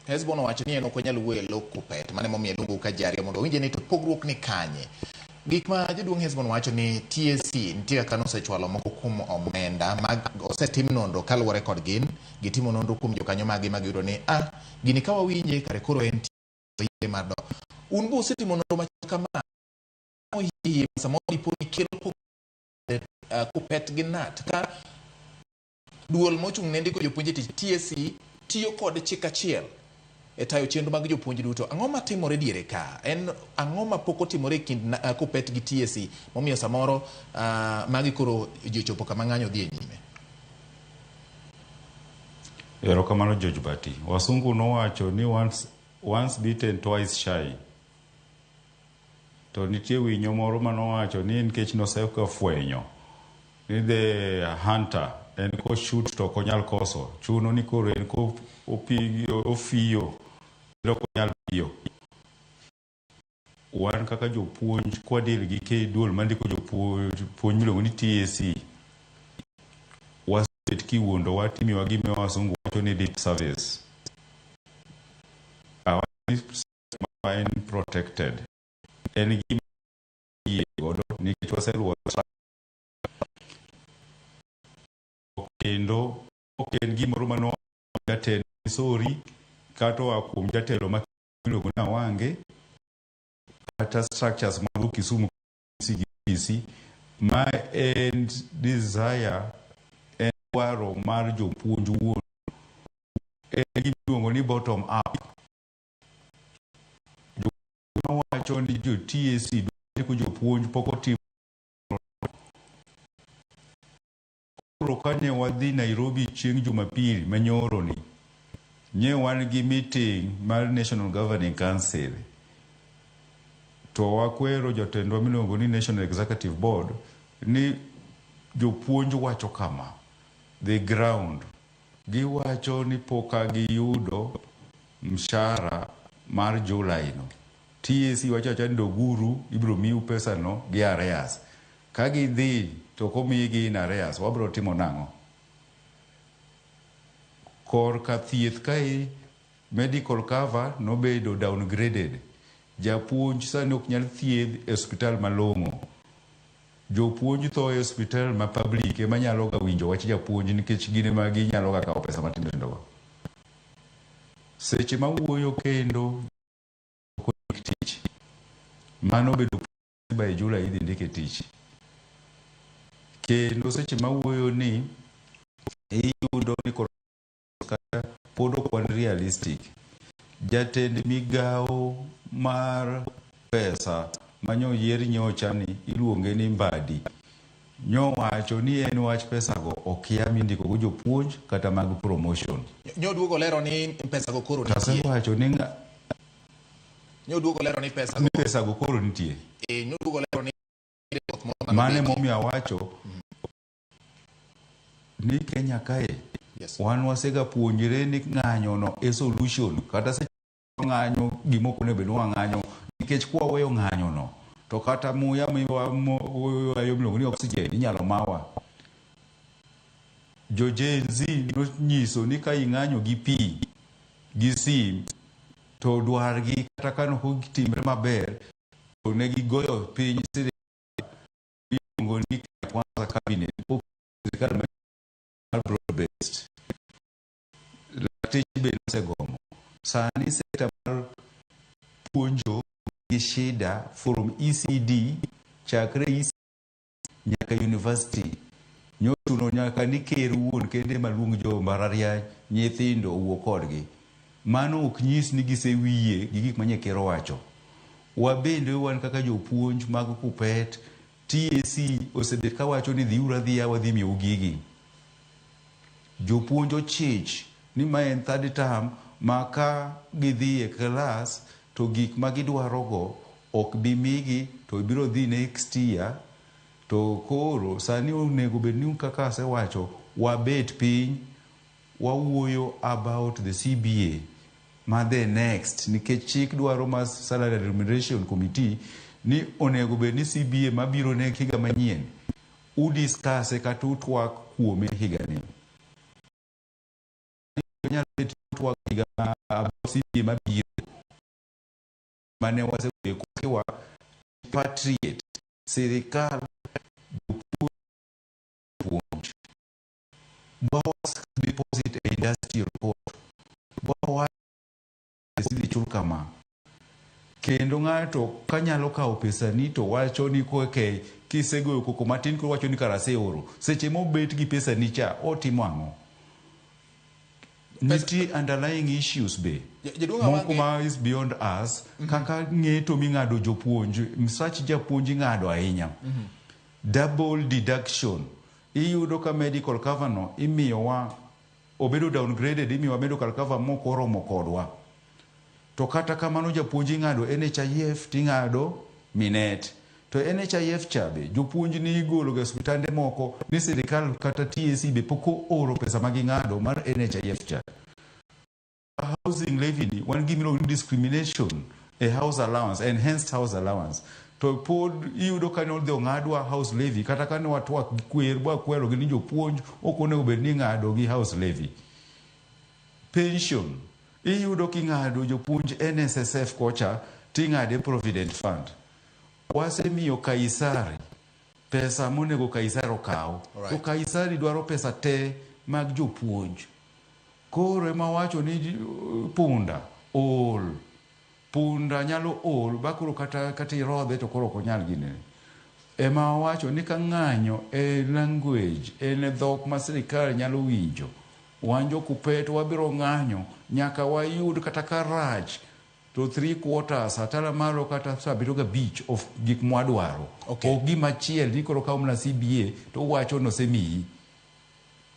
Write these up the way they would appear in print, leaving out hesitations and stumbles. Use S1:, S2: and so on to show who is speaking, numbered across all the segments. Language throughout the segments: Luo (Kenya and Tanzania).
S1: Hesbon owacho ni en ok onyal wuoyo e lo Kuppet, mano emomiyo aluongou ka ji ariyo mondo wawinje ni to pogruok ni kanye. Gik ma jaduong' Hesbon wacho ni TSC nitie kaka nosechwalo moko kuom omenda mag osetim nonro kaluwore kod gin gitimo nonro kuom jokanyo maggi ma giyudo ni ah gini ka wawinje kare koro en yie mar dok. Un be usetimo nonro machal kama hie samoro dipo ni kelo pogruok Kuppet gi KNUT ka Duol mochung' ne ndiko jopuonj e tich TSC tiyo kod chik achiel e tayo chenro mag jopuonj duto. Ang'o matimore diere ka? En ang'o ma pok otimore e kind Kuppet gi TSC momiyo samoro magi koro ji ochopo kama ng'anyo dhi e nyime?
S2: Erokamano George Bati. Wasungu nowacho ni once bitten twice shy. To nitie winyo moro manowacho ni nikech noseka fwenyo ni the hunter en ko shoot to ok onyal koso, chuno ni koro en ko ofiyo kendo ok onyal piyo. Wan kaka jopuonj kwa deal gi duol mandiko jopuonj puonj miluongo ni TSC, wasebet kiwuondowa timiyowa gima wasungu wacho ni lip service. Ma en protected. En gima yie godo nikech waseluwo kendo ok en gimoro mano jatend Misori kata oa kuom jatelo ma iluongo ni Awange kata structures mag Kisumu CGPC ma en desire en dwaro mar jopuonj wuon en gima iluongo ni bottom up. Jowacho ni jo TSC ndiko jopuonj pok otimo. Koro kane wadhi Nairobi chieng' Jumapil manyoro ni, nye wan gi meeting mar National Governing Council. To wakwero jotendwa miluongo ni National Executive Board ni jopuonj wacho kama, the ground giwacho ni poka giyudo mshahara mar July no. TSC wacho awacha ni doguru ibiro miu pesa no gi arrears. Ka gidhi to ok omigi in arrears, wabiro timo nang'o? Korka thieth kae medical cover nobedo downgraded. Japuonj sani ok nyal thiedh e osiptal malong'o. Jopuonj tho e osiptal ma public ema nyalo ga winjo wach japuonj nikech gin ema ginyalo ga kawo pesa matindo tindo go. Seche mawuoyo kendo ok ondik tich. Mano obedo by July idhi ndike tich. Kendo seche mawuoyo ni iyudo ni koro kata pod ok wan realistic. Jatend migawo mar pesa manyoyier nyocha ni iluonge ni Mbadi nyowacho ni en wach pesago okia mindiko go jopuonj kata mag promotion.
S1: Nyoduogo lero ni pesa go koro nitie.
S2: Tasewacho ni
S1: Nyoduogo lero ni pesa
S2: ni go pesago koro nitie.
S1: E, nyoduogo lero ni koth moro
S2: Mano
S1: manobetie.
S2: emomiyo awacho ni Kenya kae wan wasega puonjre ni ng'anyo no e solution kata seche ng'anyo gima ok onego bed ni wang'anyo nikech kwaweyo ng'anyo no to kata muya miwayuayo miluongo ni oxygen inyalo mawa. Jo Gen Z nonyiso ni ka ing'anyo gi pi gi sim to dwargi kata ka ok otimre maber to ne gigoyo piny sirikal miluongo ni Kenya Kwanza Cabinet sirikal mar broad based. Lakteche be nosegomo. Sani sekta mar puonjo gi shida from ECD chakre ECD nyaka university. Nyochuno nyaka ni ker wuon kende ema luong jo mbalariany nyithindo owuo kodgi. Mano ok nyis ni gisewiye gi gik manye ker owacho. Wabende wan kaka jopuonj mag Kuppet, TSC osebet kawacho ni dhiuru adhiya wadhi miyou gigi. Jopuonj ochich ni ma en third term ma ka gidhi e klas to gik ma gidwarogo ok bi migi to biro dhi next year to koro sani onego bed ni kaka asewacho wabet piny wawuoyo about the CBA ma the next nikech chik dwaro mar salary and remuneration committee ni onego bed ni CBA mabiro ne higa manyien udiscuss kata utwak kuome higani. Nyalo bet twak higa CBA mabiro mane wasegoyo kokewa patriot sirikal jopuonj bawas deposit e industrial court bawas idhi chul kama kendo ng'ato kanyalo kawo pesani to wacho ni koke kisegoyo koko matin koro wacho ni kara aseoro seche mobet gi pesani cha otimo ang'o nitie underlying issues be
S1: Jaduong'
S2: moko
S1: Awange-
S2: ma is beyond us kaka ng'eto ming'ado jopuonj msach japuonj ing'ado ahinya double deduction iyudo ka medical cover no imiyowa obedo downgraded imiyowa medical cover mok oromo kodwa to kata kamano japuonj ing'ado NHIF ting'ado minet to NHIF cha be jopuonj ni igolo ga e osiptande moko ni sirikal kata TSC be pok ooro pesa ma ging'ado mar NHIF cha housing levy ni wan gi gimiluongo ni discrimination e house allowance enhanced house allowance to pod iyudo ka nodhi ong'adwa house levy kata ka ne watwak gi kwer bwakwero gi ni jopuonj ok onego bed ni ing'ado gi house levy pension iyudo king'ado jopuonj NSSF kocha ting'ade provident fund wasemiyo Kaisari pesa monego Kaisari okaw
S1: Alright.
S2: to Kaisari dwaro pesa te mag jopuonj koro ema wacho ni punda ol punda nyalo ol ba koro kata kata irodhe to koro ok onyal ginene ema wacho ni ka ng'anyo e language en dhok ma sirikal nyalo winjo wan jo Kuppet wabiro ng'anyo nyaka wayud kata ka rach to 3/4 atalo malo kata 75 of gik mwadwaro
S1: Okay.
S2: ok gima chiel ni koro kawo mana CBA to wacho nosemiyi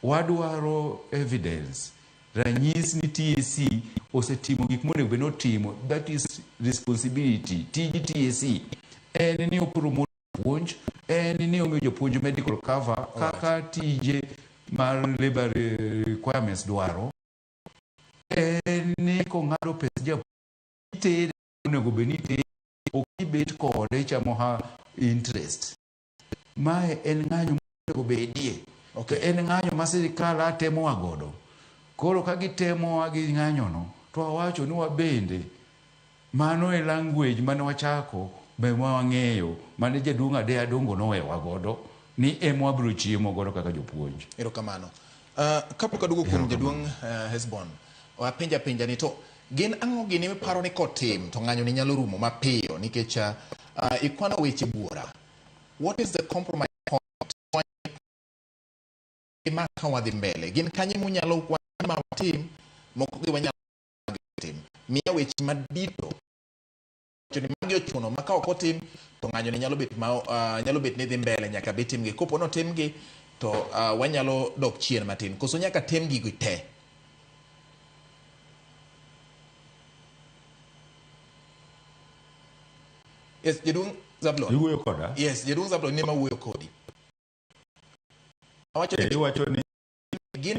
S2: wadwaro evidence ranyis ni TSC osetimo gik monego bed ni otimo that is responsibility tij TSC en ni opromote puonj en ni omiyo jopuonj medical cover kaka tije mar labor requirements dwaro en ni kong'ado pes japuonj itere onego bed ni itere ok ibet kode ichamo ha interest mae en ng'anyo monego bedie
S1: Okay.
S2: to en ng'anyo ma sirikal a temowa godo koro ka gitemowa gi ng'anyono to wawacho ni wabende mano e language mane wachako be ma wang'eyo mane jaduong' Adeya Adongo nowewa godo ni ema wabiro chiemo godo kaka jopuonj
S1: Erokamano. Kapok aduogo kuom jaduong' Hesbon, wapenja penja ni to gin ang'o gini miparo ni kotim to ng'anyo ni nyalo rumo mapiyo nikech ikwano weche buora. What is the compromise point? Ma ka wadhi mbele gin kanye munyalo ma watim moko gi wanyalo tim miya weche madito ni magi ochuno ma ka ok otim to ng'anyo ni nyalo bet ma nyalo bet ni dhi mbele nyaka be timgi kopo notimgi to wanyalo dok chien matin koso nyaka tim gigo te yes jaduong' Zablon
S2: iwuoyo koda
S1: yes jaduong' Zablon ne mawuoyo kodi awacho ni
S2: iwacho ni
S1: gin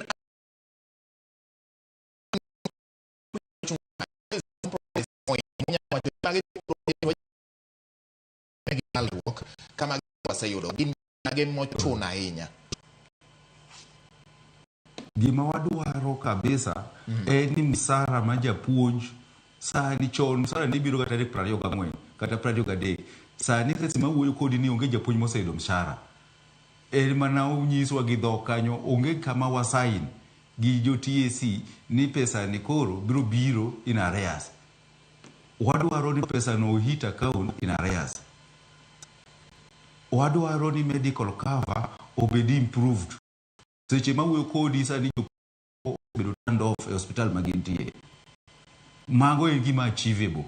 S1: lalruok kama waseyudo gin mage mochuno ahinya
S2: gima wadwaro kabisa en ni msara ma japuonj sani chon msara ne biro ga tarik 24 kata 23 sani seche ma wuoyo kodi ni onge japuonj moseyudo mshahara en mana onyiswa gi dhok kanyo onge kama wasain gi jo TSC ni pesa ni koro biro biro in arrears wadwaro ni pesa no hit account in arrears wadwaro ni medical cover obed improved seche ma wuoyo kodi sani jopuonj obedo turned off e hospital ma gintie mago en gima achievable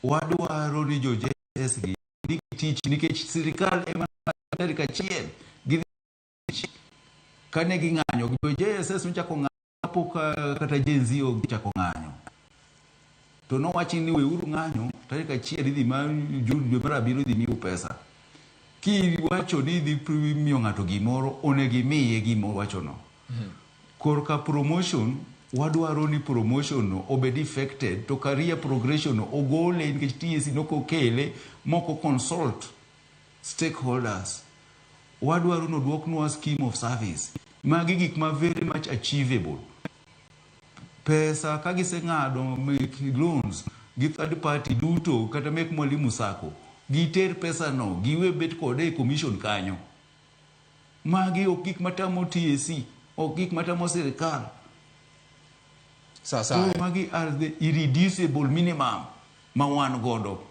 S2: wadwaro ni jo JSS gi nigi tich nikech sirikal ema tarik achiel gidhi tich kane ging'anyo jo JSS nochako ng'anyo kapok kata Gen Z ochako ng'anyo to nowachi ni weuru ng'anyo tarik achiel idhi ma June dwe mar abiriyo idhi miu pesa kiwacho ni idhi miyo ng'ato gimoro onego imiye gima owachono korka promotion wadwaro ni promotion no obed effected to career progression no ogole nikech TSC nokokele moko consult stakeholders wadwaro ni oduoknwa scheme of service magi gik ma very much achievable. Pesa ka giseng'ado mek loans gi third party duto kata mek Mwalimu Sacco, giter pesa no giwe bet kode e commission kanyo. Magi ok gik matamo TSC, ok gik matamo sirikal.
S1: Sawa sawa.
S2: Koro magi are the irreducible minimum ma wan godo.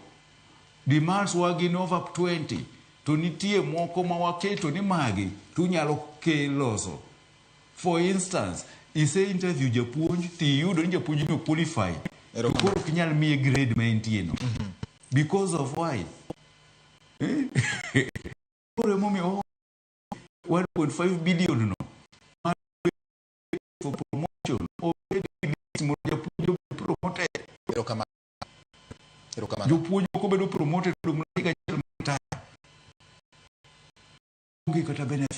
S2: Demands wa gin over 20 to nitie moko ma waketo ni magi to unyalo loso. For instance, ise interview japuonj tiyudo ni japuonj ni qualify. To koro ok inyal miye grade ma entie no. Because of why? Koro emomiyo 1.5 billion no for promotion obed gi list mondo japuonj obed promoted.
S1: Erokamano. Erokamano.
S2: Jopuonj moko bedo promoted kuom higa achiel mar retire. Onge kata benefit.